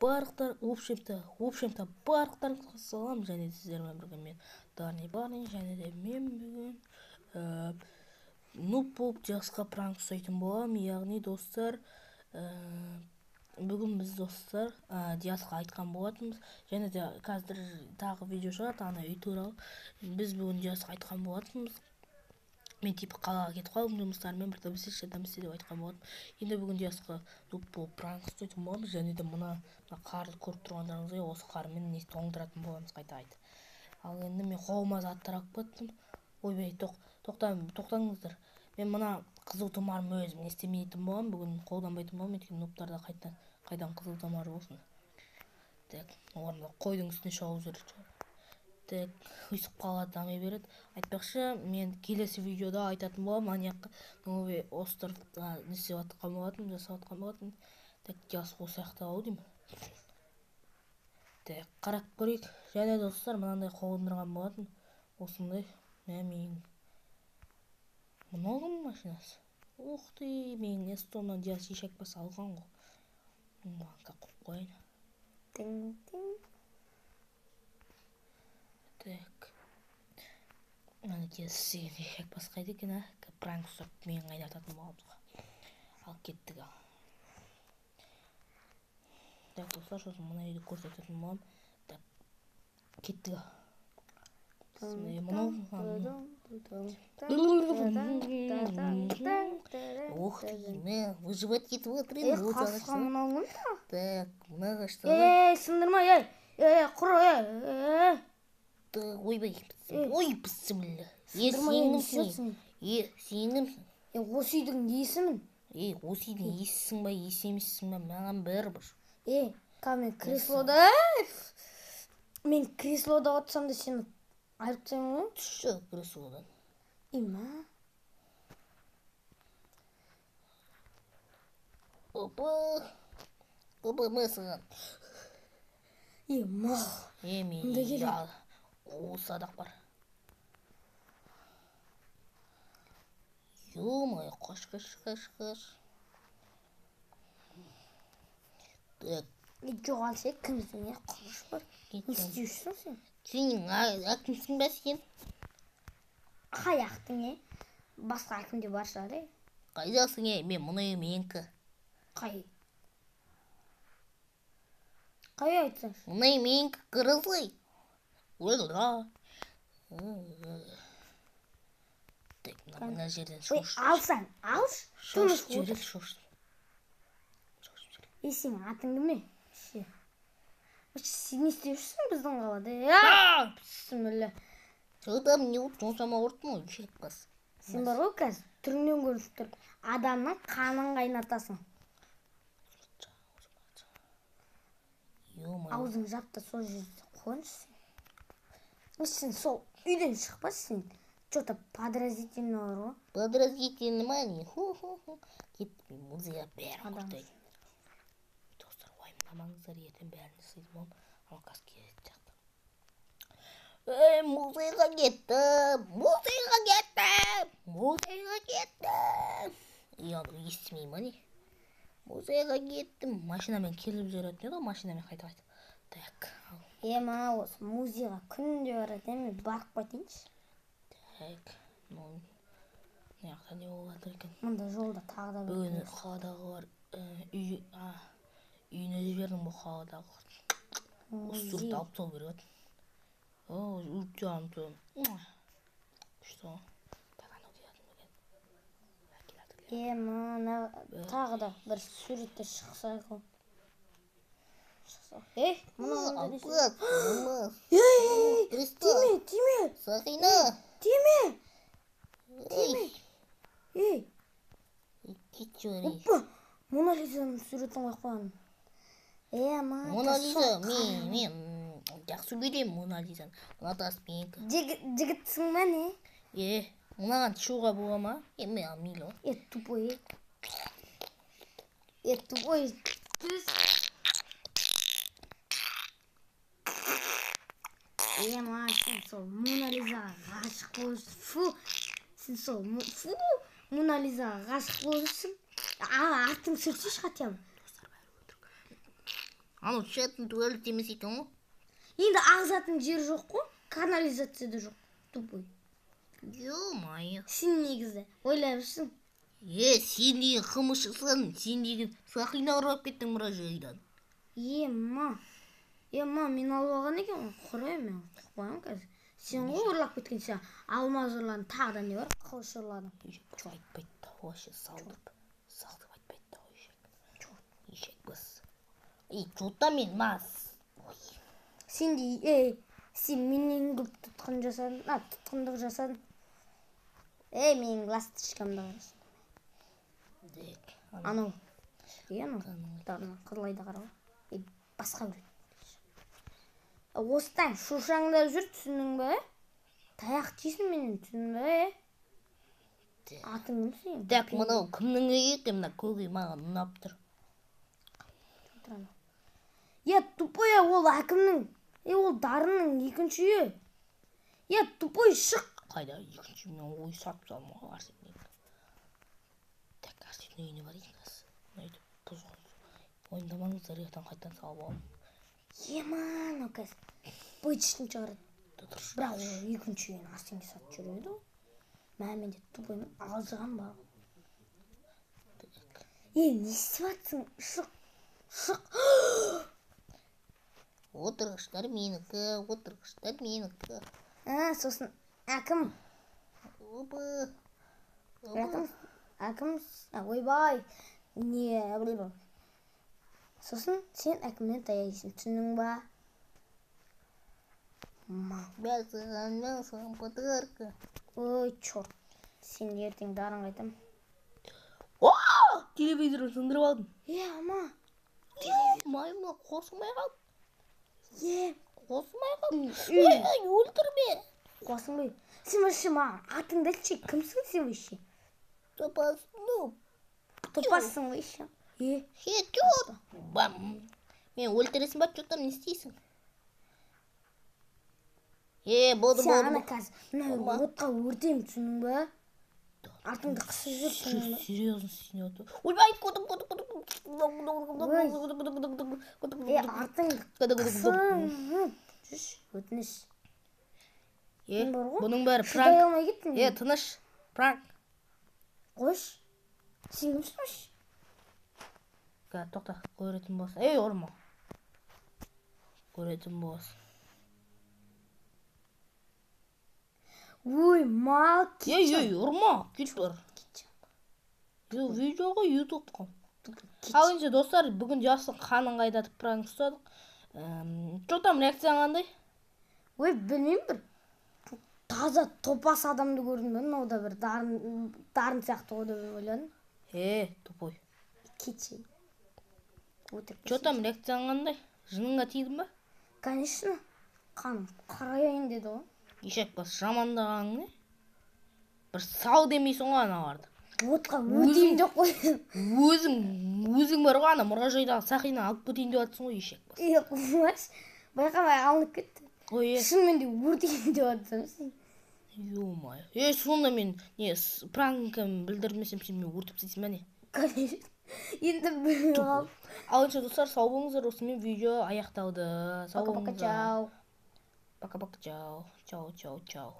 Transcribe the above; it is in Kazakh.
Барлықтар общем-то барлықтарыңызға салам, және сіздермен бірге мен Дарни Барни, және де мен бүгін нуб болып Диасқа пранк ұстайтын боламын. Яғни достар, бүгін біз достар Диасқа айтқан болатынбыз, және де қазір тағы видео шығады ана үй туралы. Біз бүгін Диасқа айтқан болатынбыз. Мен типа қалаға кетіп қалдым жұмыстарыммен, бір табыс істе деп айтқан болатынмын. Енді бүгін Диасқа нуб болып пранк ұстайтын боламыз, және де мына қарды көріп тұрғандарыңыздай осы қармен не тоңдыратын боламыз қайта-қайта. Ал енді мен қолыма заттар алып кеттім. Ойбай, тоқтаңыздар. Мен мына қызыл тұмарымды өзім не істемейтін боламын, бүгін қолданбайтын боламын, өйткені нубтарда қайдан қызыл тұмар болсын. Так, орнына қойдың үстіне шауып жүр. Так, өсіп қалады, дами береді. Айтпақшы, мен келесі видеода айтатын боламын, ана жаққа новый остров не істеп жатқан болатын, жасап жатқан болатын. Так, Диас осы жақта ау деймін. Так, қарап көрейік. Және достар, мынандай қондырған болатын. Осындай, мен мынау кім машинасы? Ух ты, менің Эстоннан Диас ешек бас алған ғой. Банка қойып қояйын. Тың-тың. Так. Ана Диас ешек бас қайда екен, а? Пранк ұстап мен қайнататын боламыз ғой. Ал кеттік ал. Так, достар, сосын мына үйді көрсететін боламын. Так, кеттік ал. Ух ты, мә, выживать етіп отыр енді. Қасқа мынау кім та? Так, мына ағашта. Ей, сындырма, ей, ей, құр, ей. Ойбай, ой, бісміллә. Е, сен кімсің? Е, сен кімсің? Е, осы үйдің иесімін. Е, осы үйдің иесісің ба, иесі емессің ба, маған бәрібір. Е, мен креслода, мен креслода отырсам да сені айырып тастаймын ғой. Түсші креслодан. Има. Опа. Опа, мә саған. Е, ма. Е, мен осы садақ бар. Ё-моё, қаш, қаш, қаш, қаш. Так. Жоғалса кімсің, е, құрыш бар. Не істеп жүрсің сен? Сен әкімсің бе сен? Қай ақтың, е? Басқа әкім де бар шығар, е? Қайдасың, е? Мен мұны үй менікі. Қай? Қай айтсаңшы? Мұны үй менікі, қырғыз. Ой-ла. Так, мына жерден шошып. Алсаң, алшы. Шошып жіберейік, шошып. Е, сенің атың кім, е? Сен не істеп жүрсің біздің қалада? Бісміллә. Жылдам не болып соншама ұрттың ғой, ешек бас. Сен бар ғой қазір түріңнен көрініп тұр. Адамның қанын қайнатасың. Аузың жап та сол жерде қойыңшы сен. Сен сол үйден шықпа сен. Что-то подразительный бар ғой. Подразительный ма не? Ху-ху-ху. Кеттім мен музейға бәрін құртайын. Достар, уайымдамаңыздар, ертең бәрін жасайтын боламын. Ал қазір келетін сияқты. Ей, музейға кеттім, музейға кеттім, музейға кеттім. Ей, анау естімей ма не? Музейға кеттім. Машинамен келіп жүретін еді ғой, машинамен қайта-қайта. Так. Е, ма, осы музейға күнде барады, мен барып қайтайыншы. Так, мына жақта не болып жатыр екен? Мында жолда тағы да бір. Бүгін қаладағылар үй үйіне жібердім бұл қаладағы. Осы суретті алып тастау керек еді. О, өте антон. Что? Так, анау келатын екен. Е, мына тағы да бір суреттер шықса ғой. Шықса. Е, мына Ей, тиме, тиме. Сақина. Тиме. Тиме. Ей. Кетші. Опа, Мона Лизаның суретін қойып қойған. Е, ма. Мона Лиза, мен жақсы көремін Мона Лизаны. Мына тас менікі. Жігітсің ба не? Е, мынаған шығуға бола ма? Е, мен мейлі. Е, тупой. Е, тупой. Түс. Е, ма, сен сол Мона Лизаға ғашық болып жүрсің. Фу, сен сол фу, Мона Лизаға ғашық болып жүрсің. Артың сүртсейші хотя бы. Достар, бәрі өтірік. Анау шығатын туалет емес екен ғой. Енді ағызатын жер жоқ қой, канализация да жоқ. Тупой. Ё-моё. Сен негізі ойлап жүрсің. Е, сен деген қылмысшысың, сен деген сақина ұрлап кеттің мұражайдан. Ема. Ема, мен алып алған екен ғой. Құрай, мен қоямын қазір. Сен ғой ұрлап кеткен, сен алмаз ұрладың, тағы да не бар? Қылыш ұрладың. Ешек айтпайды да, вообще салдырып. Салдырып айтпайды да, ешек. Ешек бас. Ей, чё мен мас. Ой. Сен де, ей, сен менен көп тұтқын жасадың, тұтқындық жасадың. Ей, менің ласточкамды қарашы. Анау. Е, анау. Қызылайды қарау. Ей, басқа біреу. Осыдан шошаңдап жүр, түсіндің бе? Таяқ тисін менен, түсіндің бе? Атың кім сенің? Так, мынау кімнің үйі екен? Мына көк үй маған ұнап тұр. Е, тупой, ол әкімнің. Е, ол Дарынның екінші үйі. Е, тупой, шық. Қайда екінші мен ой сатып салдым ғой Арсеннің. Так, Арсеннің үйіне барайын қазір. Мына үйді бұзған. Уайымдамаңыздар, ертең қайтадан салып аламын. Ема, анау қазір бычытын шығарады. Бірақ ол екінші үйін Арсенге сатып жүреді ғой. Мә, мен де тупоймын, алжыған бар. Е, не істеп жатсың? Шық, шық. Отырғыштар менікі, отырғыштар менікі. Сосын әкім. Опа. Әкім, әкім, ойбай. Не, білмеймін. Сосын сен әкімнен таяйсың, түсіндің ба? Ма. Мен саған подарка. Ой, черт. Сен ертең Дарын қайтам. О! Телевизорын сындырып алдым. Е, ама. Маймыл қосылмай қалды. Е, қосылмай қалды. Ой, өлтірме. Қосылмай. Сен вообще маған атыңды айтшы, кімсің сен вообще? Топас, ну. Топассың вообще. Е, хечот. Бам. Мен өлтіресің ба, чё там не істейсің? Е, болды, сен болды. Ана қазір мына отқа өртеймін, түсіндің ба? Артыңды қысып жүр, түсіндің ба? Серьезно, сен отыр. Ойбай, көтім, көтім, көтім. Е, артыңды қысып жүрші, өтініш. Е, Бар ғой. бұның бәрі Шыдай пранк. алмай кеттің. Е, тыныш, пранк. Қойшы. Сен кімсің вообще? Тоқта, көретін болсын. Ей, ұрма. Көретін болсын. Ой, мал, Ей, ей, ұрма, кет бар. Видео ғой, ютубқа. Ал енді достар, бүгін Диастың қанын қайдатып пранк ұстадық. Чё там, реакцияң қандай? Ой, білмеймін, бір таза топас адамды көрдім бе, мынау да бір дарын сияқты ғой деп ойладым. Е, тупой. Кетші. Өтірік. Чё там, реакцияң қандай? Жыныңа тидің ба? Конечно. Қаным қараяйын деді ғой. Ешек бас жамандағаның не? Бір сау демейсің ғой аналарды. Отқа өртейін деп қойдым. Өзің бар ғой, ана мұражайдағы сақина алып кетейін деп жатсың ғой, ешек бас. Е, қоймашы. Байқамай алынып кетті. Ой, е. Шынымен де өртейін деп жатсың сен. Ё-моё. Е, сонда мен не пранкім білдірмесем, сен мені өртеп тастайсың ба не? Конечно. Енді білмей қалып. Ал енді достар, сау болыңыздар. Осымен видео аяқталды. Сау Пока-пока, болыңыздар. чао. Пока-пока, чао. Чао, чао, чао.